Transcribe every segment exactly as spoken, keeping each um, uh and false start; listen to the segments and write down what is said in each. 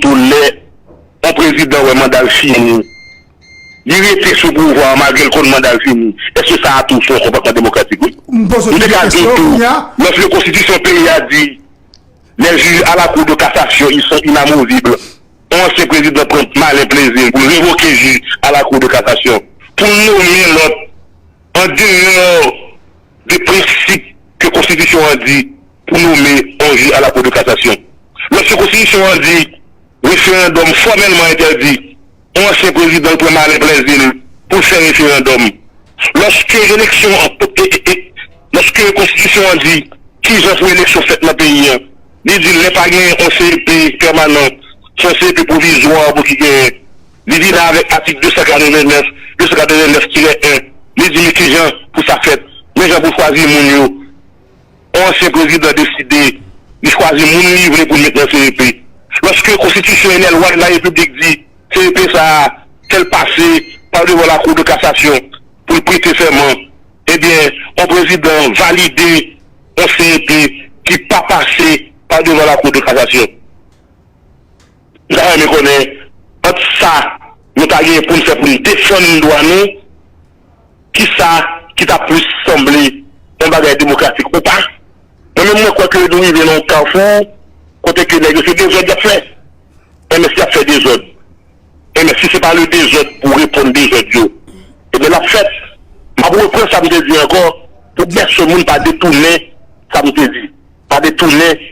tou lè yon prezidan wè manda l fini, li rete sou pouvwa a malgre l konn manda l fini. Èske sa a tou se yon konpòtman demokratik? Wi. M poze w yon kesyon kounye a. Lòske konstitisyon peyi a di, les juges à la Cour de cassation, ils sont inamovibles. Yon ansyen prezidan pran malen plezi l pou l revoke jij a la Cour de cassation, pou l nonmen lòt an deyò de prensip ke konstitisyon an di pou nonmen yon jij a la Cour de cassation. Lòske konstitisyon an di referandòm fòmèlman entèdi, yon ansyen prezidan pran malen plezi l pou l fè referandòm. Lòske eleksyon an, e, e, e, lòske konstitisyon an di kijan pou eleksyon fèt nan peyi an, li di lè pa genyen yon C E P pèmanan, se yon C E P pwovizwa pou ki genyen. Li vini avèk atik de san katrevennnèf, de san katrevennnèf tirè en. Li di men kijan pou sa fèt, men jan pou chwazi moun yo. Yon ansyen prezidan deside li chwazi moun li vle pou l met nan C E P. Lòske konstitisyon e lè lwa de la repiblik di C E P sa a, fè l pase pa devan la Cour de cassation pou l prete sèman, ebyen, yon prezidan valide yon C E P ki pa pase pa devan la Cour de cassation. M ta renmen konnen, ant sa nou ta genyen pou n fè pou n defann dwa nou, kisa ki ta plis sanble yon bagay demokratik ou pa? Mwen menm, mwen kwè ke nou rive nan yon kafou kote ke nèg yo se dezòd y ap fè. Enben, si y ap fè dezòd, enben, si se pa le dezòd pou reponn dezòd yo, ebyen, l ap fèt. M ap reprann sa m te di ankò, pou pèsonn moun pa detounen sa m te di. Pa detounen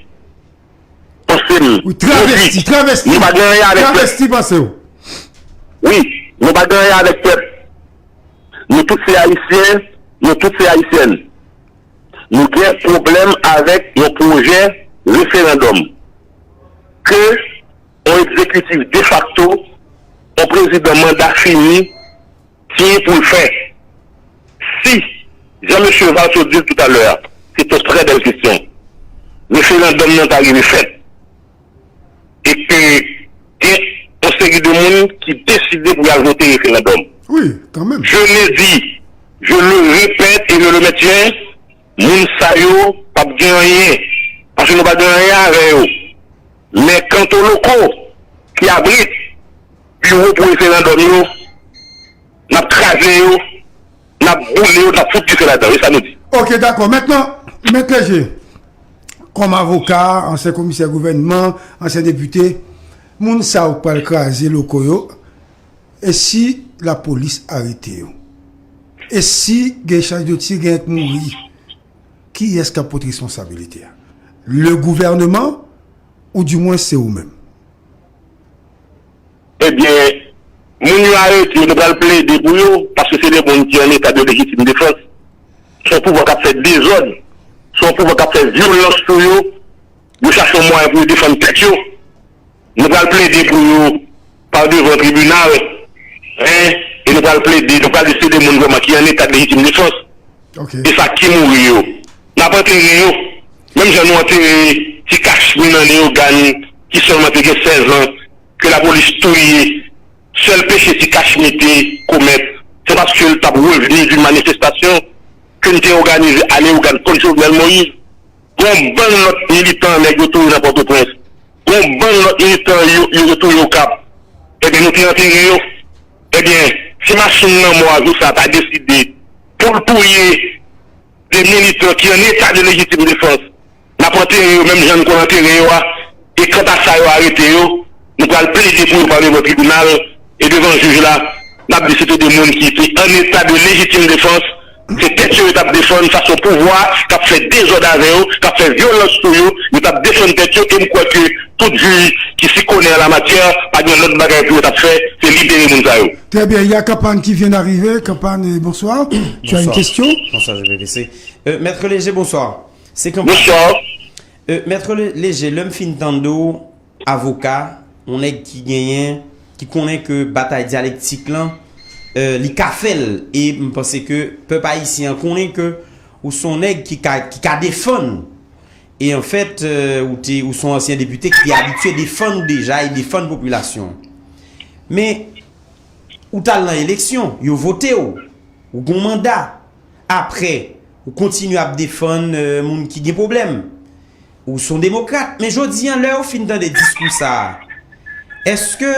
panse m. Wi, travèsti, travèsti. Nou pa gen anyen avèk pèp. Travèsti panse w. Wi, nou pa gen anyen avèk pèp. Nou tout se Ayisyen, nou tout se Ayisyèn. Nou gen pwoblèm avèk yon pwojè referandòm ke yon egzekitif defakto, yon prezidan manda fini, siyen pou l fè. Si, jan mesye Valso di l toutalè a, se yon trè bèl kesyon. Referandòm nan ta rive fèt. E ke gen yon seri de moun ki deside pou y al vote referandòm. Wi, kanmenm. Je le dis, je le répète et je le maintiens, moun sa yo p ap gen anyen. Paske nou pa gen anyen avè yo. Men kant o lokal ki abrit biwo pou referandòm yo, n ap kraze yo, n ap boule yo, n ap fout dife ladan. E sa nou di. Ok, dakò. Mentnan, Mèt Leje, kòm avoka, ansyen komisè gouvènman, ansyen depite, moun sa yo k pral kraze lokal yo, e si lapolis arete yo? E si gen echanj de tir, gen k mouri? Kiyès k ap pote responsabilite a? Le gouvènman, oudimwen se ou menm? Ebyen, moun yo arete, nou pral plede pou yo, paske se de moun ki an eta de lejitim defans. Se yon pouvwa k ap fè dezòd, se yon pouvwa k ap fè vyolans sou yo, yo chache yon mwayen pou yo defann tèt yo. Nou pral plede pou yo pa devan tribinal, en, e nou pral plede, nou pral di se de moun vrèman ki an eta de lejitim defans. Ok. E sa ki mouri yo. N ap antere yo. Menm jan nou antere ti Kachmi nan Leyogàn ki sèlman te gen sèz an, ke lapolis touye. Sèl peche ti Kachmi te komèt, se paske l t ap revni d'une manifestation ke n te òganize a Leyogàn kont Jovenel Moïse. Gon bann lòt militan nèg yo touye nan Pòtoprens. Gon bann lòt militan yo, yo, yo touye Okap. Ebyen, nou te antere yo. Ebyen, si machin lanmò a jou sa a ta deside pou l touye de militan ki an eta de lejitim defans, n ap antere yo menm jan n konn antere yo a. E kanta sa yo arete yo, nou pral plede pou yo pa devan tribinal e devan jij la. N ap di se te de moun ki te an eta de lejitim defans. Se tèt yo yo t ap defann, sa se yon pouvwa k ap fè dezòd avè yo, k ap fè vyolans sou yo, yo t ap defann tèt yo, e m kwè ke tout jij ki si konè an la matyè pa gen lòt bagay pou yo t ap fè, se libere moun sa yo. Très bien, il y a Campagne qui vient d'arriver. Campagne, bonsoir. Tu as une question? Bonsoir, G P V C. Euh, Maître Léger, bonsoir. Se kanpay. Bonsoir. Euh, Maître Léger, lè m fin tande w, avoka, yon nèg ki genyen, ki konnen ke batay dyalektik lan, euh, li ka fè l. E m panse ke pèp ayisyen an konnen ke ou se yon nèg ki ka, ki ka defann. E anfèt, euh, ou te, ou se yon ansyen depite ki te abitye defann deja e defann popilasyon. Men, ou t al nan eleksyon, yo vote w, ou gen yon manda. Apre, ou kontinye ap defann, euh, moun ki gen pwoblèm. Ou se yon demokrat. Men jodi a, lè yo fin tande diskou sa a, Èske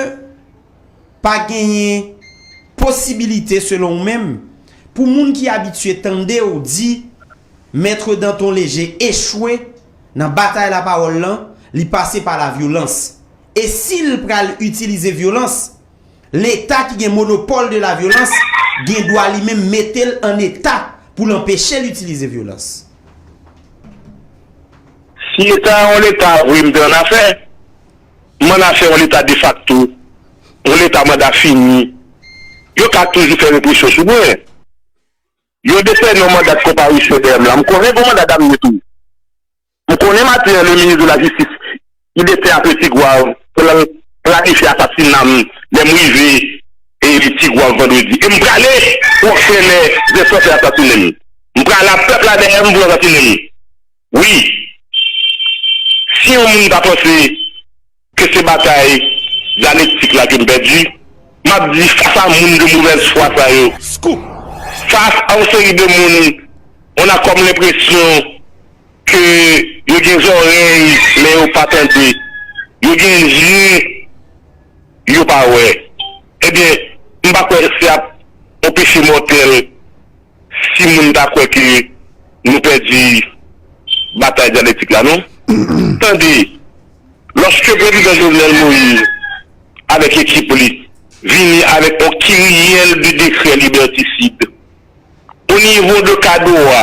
pa genyen posibilite, selon w menm, pou moun ki abitye tande w di Maître Danton Léger echwe nan batay lapawòl lan, li pase pa lavyolans? E si l pral itilize vyolans, Leta ki gen monopòl de lavyolans gen dwa li menm mete l an eta pou l anpeche l itilize vyolans. Si Leta a yon Leta vre, m te annafè, m annafè yon Leta defakto, yon Leta manda fini. Yo ka toujou fè represyon sou mwen. Yo detène yon manda de konparisyon dèyè m la. M konnen gen yon manda damne tou. M konnen maten an, le minis de la jistis, il était à Petit Goâve pou l al planifye asasina m lè m rive e Ti Gwav vandredi. E m prale pou anfè lè zèfò fè asasinen m. M prale ak pèp la dèyè m pou yo asasinen m. Wi. Si yon moun ta panse ke se batay dyalektik la ke m pèdi, m ap di fas a moun de movèz fwa sa yo, fas a yon seri de moun, on a comme l'impression ke yo gen zòrèy, men yo pa tande, yo gen je, yo pa wè. Ebyen, m pa kwè se ap yon peche mòtèl si moun ta kwè ke nou pèdi batay dyalektik la, non. Tande, lòske Prezidan Jovenel Moïse avèk ekip li vini avèk yon kiryèl de dekrè libètisid, o nivo de K D O A,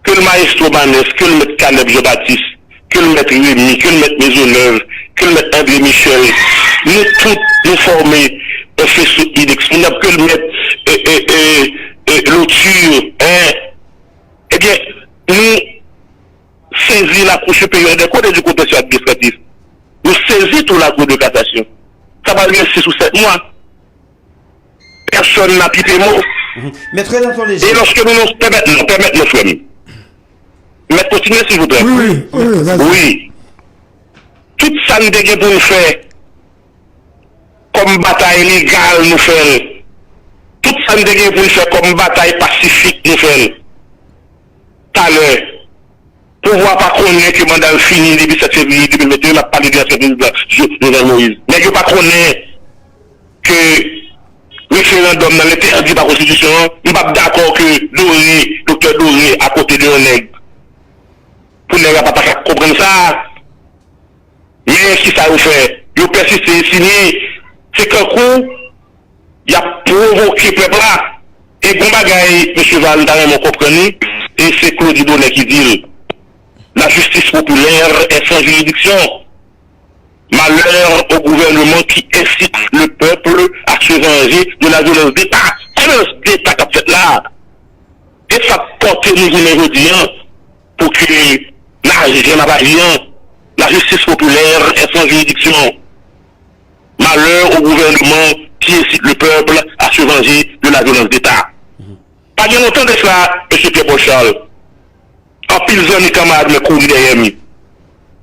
ke l Mayestwo Manès, ke l Mèt Caleb Jean Baptiste, ke l Mèt Remy, ke l Mèt Maisonneuve, ke l Mèt André Michel, nou tout nou fòme yon faisceau inexpugnable, ke l Mèt e, e, e, e, Lauture, en. Ebyen, nou sezi Lakou Siperyè dè Kont e di Kontansye Administratif. Nou sezi tou Lakou de Kasasyon. Sa pral gen sis ou sèt mwa. Pèsonn n ap pike mo. Mèt Renan Ton Leje. E lòske nou, non, pèmèt non, pèmèt non, frè m. Mèt kontinye, silvouplè. Wi, wi, wi, vas-y. Wi. Tout sa n te gen pou n fè kòm batay legal, nou fè l. Tout sa n te gen pou n fè kòm batay pasifik, nou fè l. Talè, pouvwa pa konnen ke manda l fini depi sèt fevriye de mil venteyen, n ap pale de ansyen prezidan Jo-, Jovenel Moïse. Nèg yo pa konnen ke referandòm nan entèdi pa konstitisyon an, m p ap dakò ke Doré, Doktè Doré, akote de yon nèg, pou nèg la pa ta ka konprann sa. Men kisa yo fè? Yo pèsiste, e sinye. Se kankou y ap pwovoke pèp la. E gon bagay, mesye Val, m ta renmen w konprann li, e se Claudy Donnet ki di l, la justice populaire est sans juridiction. Malheur au gouvernement qui incite le peuple à se venger de la violence d'État. Se vyolans deta k ap fèt la. E sa k pòte nou jounen jodi an pou ke lajan n ap aji an, la justice populaire est sans juridiction. Malheur au gouvernement qui incite le peuple à se venger de la violence d'État. Pa gen lontan de sa, mesye Pierre Paul Charles, anpil zanmi kanmarad mwen kouri dèyè m.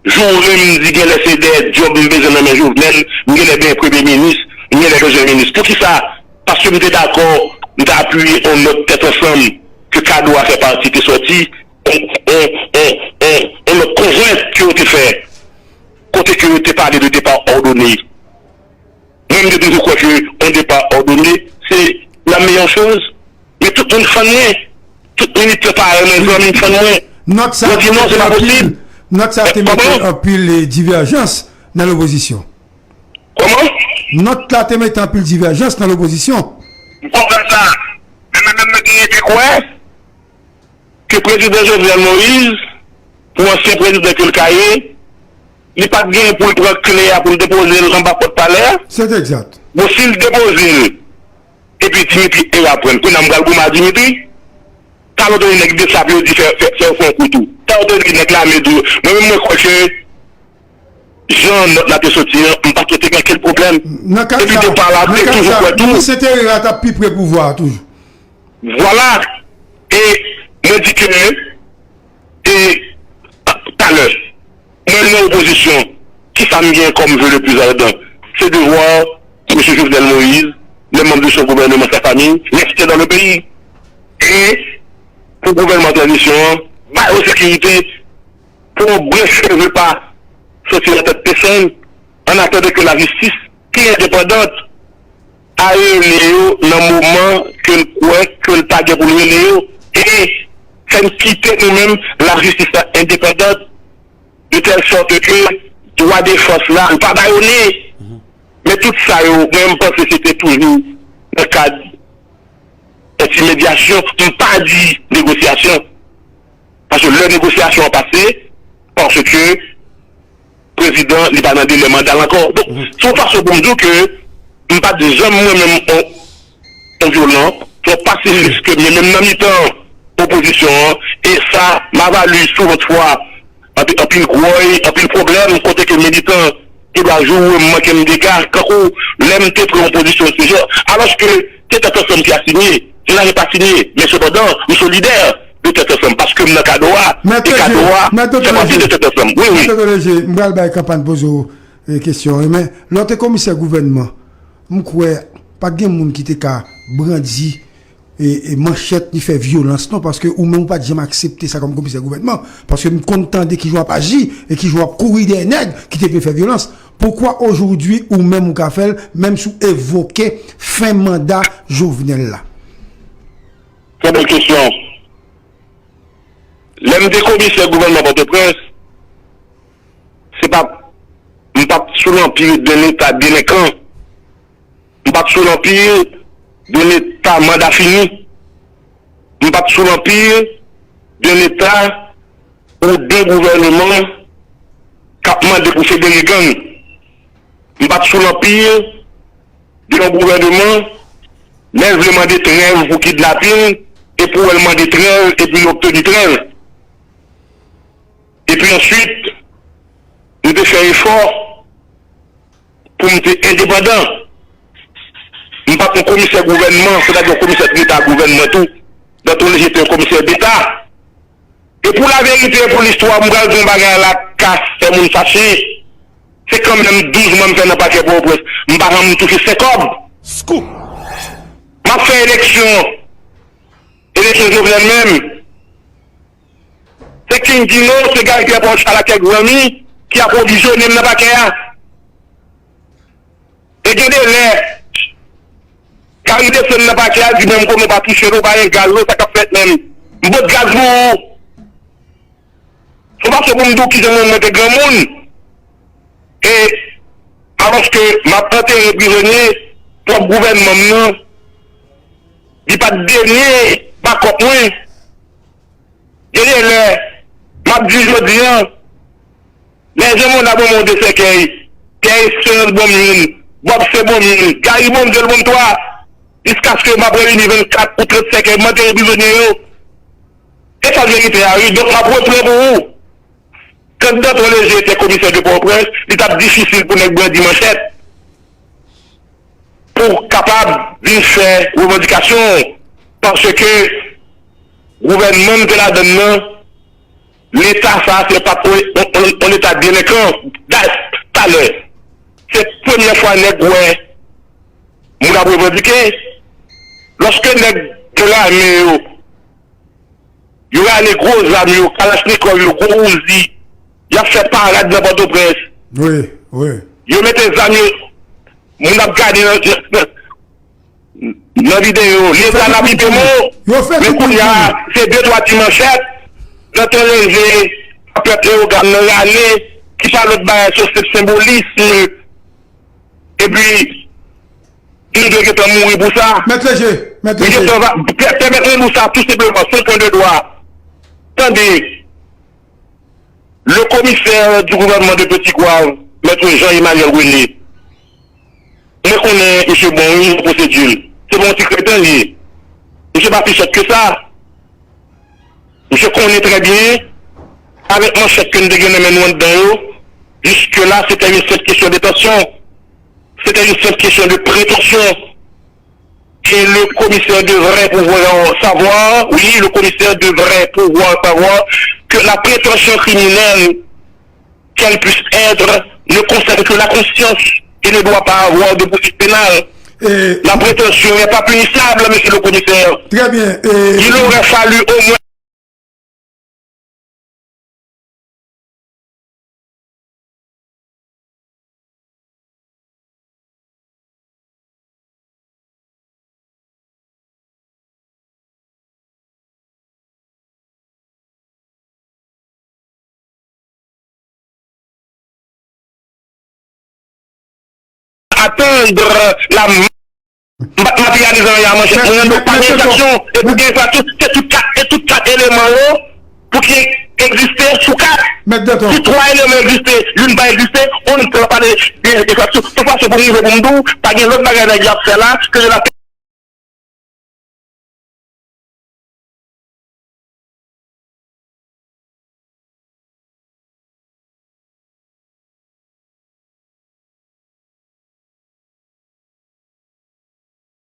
Joure m di genlè se dèyè djòb m bezwen nan men Jovenel, m genlè benyen premye minis, m genlè bezwen minis. Poukisa? Paske m te dakò, m te apiye yon nòt tèt ansanm ke K D O A fè pati te sòti, yon, yon, yon, yon, yon nòt konjwent ke yo te fè, kote ke yo te pale de depa òdone. Mwen, m te toujou kwè ke yon depa òdone, se la meilleure chose. Men tout moun fann mwen. Tout militè parèy mwen, zanmi m fann mwen. Nòt sa a te mete anpil, nòt sa a te mete anpil, eh, divèjans nan lopozisyon. Kòman? Nòt la te mete anpil divèjans nan lopozisyon. M konprann sa. Men mwen menm, mwen genyen te kwè ke prezidan Jovenel Moïse, pou ansyen prezidan ke l ka ye, li pa t genyen pou l pran kle a pou l depoze l anba pòt palè a. Se egzak. Bon, si l depoze l, epi Dimitri Herard pran l, kounye a m pral goumen ak Dimitri. Talè w tande nèg BSAP yo di fè, fè, fè yo fè yon kou tou. Talè w tande nèg lame di yo. Mwen menm, mwen kwè ke jan nòt la te soti an, m pa twouve te gen okenn pwoblèm. Epi depa la, m te toujou kwè tou. Minis enteryè a t ap pi pre pouvwa a toujou. Vwala. E mwen di ke, e talè, mwen nan opozisyon, kisa m gen kòm vœu le plus ardent? Se de voir Monsieur Jovenel Moïse, les membres de son gouvernement, sa famille, rester dans le pays. E pou gouvènman tranzisyon an, ba yo sekirite, pou yon branch cheve pa soti nan tèt pèsonn, an atandan ke lajistis ki endepandant, al rele yo nan moman ke l kwè ke l pa gen pou l rele yo, e fè n kite nou menm lajistis la endepandant, de tèl sòt ke dwa defans la, l pa bayonnen. Men tout sa yo, mwen, m panse se te toujou nan kad entimidyasyon, m pa di negosyasyon. Paske lè negosyasyon an pase, paske prezidan, li pa nan delè manda l ankò. Donk, se yon fason pou m di w ke m pa t janm mwen menm on, on vyolan, se yon pasifis ke m ye menm nan mitan opozisyon an, e sa m ava li souvantfwa anpi-, anpil gwòy, anpil pwoblèm, kote ke militan te dwa joure m, manke m dega, kankou lè m te pran yon pozisyon sejè, alòske se Tèt Ansanm ki a sinye, Jenaj pa sinye, men sepandan, m solidè de Tèt Ansanm, paske m nan kado a, e kado a fè pati de Tèt Ansanm. Wi, wi. Mèt Doktò Leje, m pral bay Kanpan poze w, e, kesyon, wi, men lè w te komisè gouvènman, m kwè pa t gen moun ki te ka brandi e, e manchèt ni fè vyolans non, paske ou menm ou pa t janm aksepte sa kòm komisè gouvènman, paske m konn tande kijan w ap aji e kijan w ap kouri dèyè nèg ki te vle fè vyolans. Poukwa ojodwi ou menm ou ka fè l, menm si w evoke fen manda Jovenel la? Trè bèl kesyon. Lè m te komisè gouvènman Pòtoprens, se pa, m pa t sou lanpi de leta delenkan. M pa t sou lanpi de leta manda fini. M pa t sou lanpi de leta ou de gouvèneman k ap mande pou federe gang. M pa t sou lanpi de yon gouvèneman lè l vle mande trèv pou kidnapin, e pou wè l mande trèv, epi l obteni trèv. Epi answit, nou te fè efò pou m te endepandan. M pa t yon komisè gouvènman, sètadi yon komisè deta gouvènman tou. Danton Leje te yon komisè deta. E pou laverite, pou listwa, m pral di yon bagay la ka fè moun fache. Se kanmenm douz mwa m fè nan pakè Pòtoprens. M pa janm touche senk kòb. Scoop! M ap fè eleksyon. Eleksyon Jovenel menm. Se King Dino, se Guy Pierre Paul Charles ak kèk zanmi ki apwovizyone m nan pakè a. E gen de lè, Gary desann nan pakè a, di, "Menm konnen w pa touche l, ou pa gen gaz, non, sa k ap fèt menm? M pot gaz pou ou." Se yon fason pou m di w kijan mwen, mwen te granmoun. E alòske m ap antere prizonye, pwòp gouvènman m nan, li pa t denye bakòp mwen. Gen de lè, m ap di jodi a, Lè Jean Mona ban m yon de sèkèy, Pierre Esperance ban m youn, Bob Sè ban m youn, Gary Bondieu l ban m twa, jiskaske m ap reyini vennkat ou trant sèkèy, m antere prizonye yo. E sa verite a, wi. Donk, m ap repran pou ou. Kan Danton Leger te komisè de Pòtoprens, li t ap difisil pou nèg brandi manchèt pou kapab vin fè revandikasyon, paske gouvènman m te ladann nan, Leta sa a, se pa t on, on, on leta delenkan. Dayè, talè, se premyè fwa nèg wè moun ap revandike. Lòske nèg de lame yo, yo rale gwo zam yo, kalachnikòv yo, gwo ouzi, y ap fè parad nan Pòtoprens. Wi, wi. Yo mete zam yo, moun ap gade nan, nan, nan videyo, Leta n ap pike mo. Men kounye a, se de twa ti manchèt, Danton Leger, pèp Leyogàn nan rale, ki pa lòt bagay, se senbolism. Epi, nou dwe gentan mouri pou sa. Mèt Leger, Mèt Leger. Pèmèt mwen di w sa, tou senpleman, se yon pwen de dwa. Tande, Le commissaire du gouvernement de Petit Goâve, Maître Jean Emmanuel René, mwen konnen misye bon wi nan pwosedi l. Se pa yon ti kreten li ye. Misye pa pi sòt ke sa. Misye konnen trè byen, avèk manchèt ke n te gen nan men nou anndan yo, jiske la, se te yon senp kesyon de tansyon. Se te yon senp kesyon de pretansyon. Et le commissaire devrait pouvoir savoir, oui, le commissaire devrait pouvoir savoir que la prétention criminelle, qu'elle puisse être, ne concerne que la conscience et ne doit pas avoir de poursuite pénale. La prétention n'est pas punissable, monsieur le commissaire. Très bien. Il aurait fallu au moins attendre la m pa t materyalize anyen a manchèt mwen an, donk pa gen enfraksyon. E pou gen enfraksyon, se tout kat, e tout kat eleman yo pou ki egziste sou kat. Si twa eleman egziste, youn pa egziste, on n pale de enfraksyon. Tout fason pou m rive pou m di w, pa gen lòt bagay nèg yo ap fè la ke de la